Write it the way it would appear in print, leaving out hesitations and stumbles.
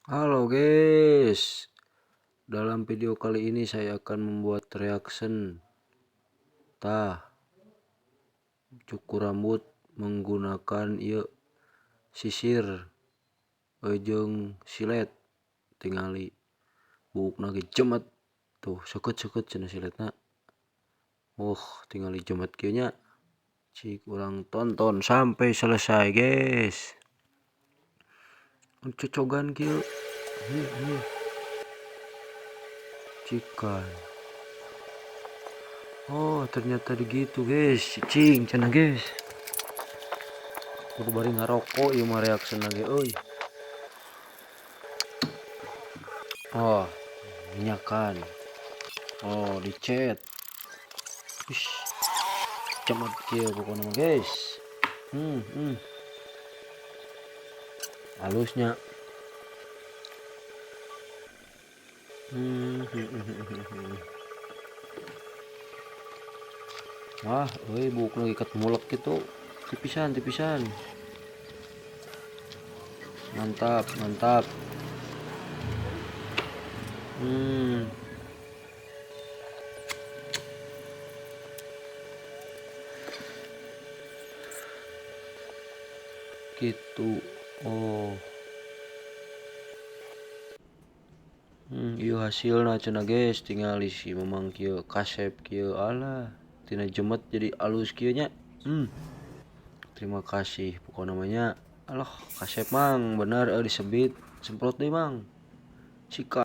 Halo guys, dalam video kali ini saya akan membuat reaction tah cukur rambut menggunakan ieu sisir jeung silet. Tingali buukna ge jemet tuh, seukeut-seukeut cenah siletna. Tingali jemet kieu nya. Cik urang tonton sampai selesai guys. Cocogan kieu. Cikan. Oh, ternyata begitu guys. Cicing cenah guys. Kudu bari ngarokok ieu mah reaction ge euy. Oh, minyakan. Oh, dicet. Ish. Cemet kieu pokona mah guys. Halusnya. Wah, euy buukna ikat mulek gitu. Tipisan, tipisan. Mantap, mantap. Gitu. Oh. Ieu hasilna cenah guys, tingali si Mamang kieu kasep kieu, alah tina jemet jadi alus kieu nya. Terima kasih pokokna mah nya. Alah kasep mang, bener disebit semprot deui mang. Sikat.